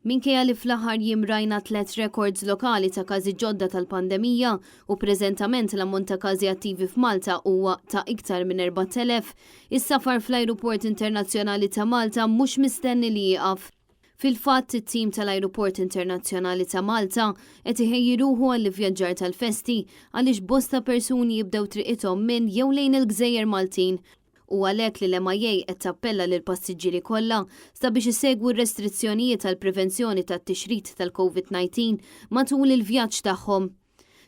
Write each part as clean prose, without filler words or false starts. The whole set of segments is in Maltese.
Minkejja li fl-aħħar jiem rajna tlet rekords lokali ta' każi ġodda tal-pandemija u preżentament l-ammont ta' każi attivi f'Malta huwa ta' iktar minn 4,000, is-safar fl-Ajruport Internazzjonali ta' Malta mhux mistenni li jieqaf. Fil-fatt, it-tim tal-Ajruport Internazzjonali ta' Malta qed iħejji ruħu għall-ivvjaġġar tal-festi għaliex bosta persuni jibdew triqithom minn jew lejn il-gżejjer Maltin. Hu għalhekk li l-MIA qed tappella lill-passiġġieri kollha sabiex isegwu r-restrizzjonijiet għall-prevenzjoni tat-tixrid tal-Covid 19 matul il-vjaġġ tagħhom.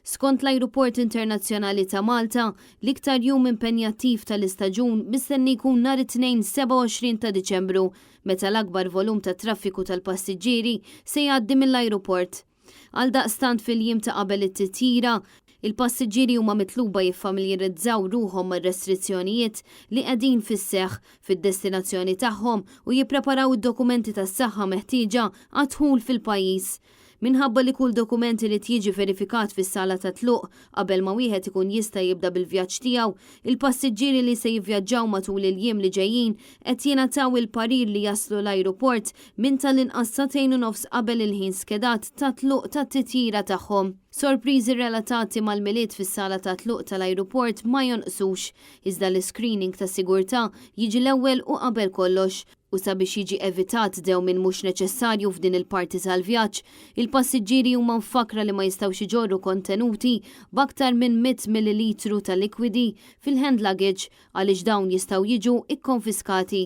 Skont l-Ajruport Internazzjonali ta' Malta, l-iktar jum impenjattiv tal-istaġun mistenni jkun nhar it-Tnejn 27 ta' Diċembru, meta l-akbar volum ta' traffiku tal-passiġġieri se jgħaddi mill-ajruport. Għaldaqstant fil-jiem ta' qabel it-titjira, il-passiġġieri huma mitluba jiffamiljarizzaw ruħhom mar-restrizzjonijiet li qegħdin fis-seħħ fid-destinazzjoni tagħhom u jippreparaw id-dokumenti tas-saħħa meħtieġa għad-dħul fil-pajjiż. Minħabba li kull dokument irid jiġi verifikat fis-sala tat-tluq qabel ma wieħed ikun jista' jibda bil-vjaġġ tiegħu, il-passiġġieri li se jivvjaġġaw matul il-jiem li ġejjin qed jingħataw il-parir li jaslu l-ajruport minn tal-inqas sagħtejn u nofs qabel il-ħin skedat tat-tluq tat-titjira tagħhom. Sorpriżi relatati mal-Milied fis-sala tat-tluq tal-ajruport ma jonqsux, iżda l-iscreening ta' sigurtà jiġi l-ewwel u qabel kollox, u sabiex jiġi evitat dewmien mhux neċessarju f'din il-parti tal-vjaġġ, il-passiġġieri huma mfakkra li ma jistgħux iġorru kontenuti b'aktar minn 100 millilitru ta' likwidi fil-hand luggage għaliex dawn jistgħu jiġu kkonfiskati.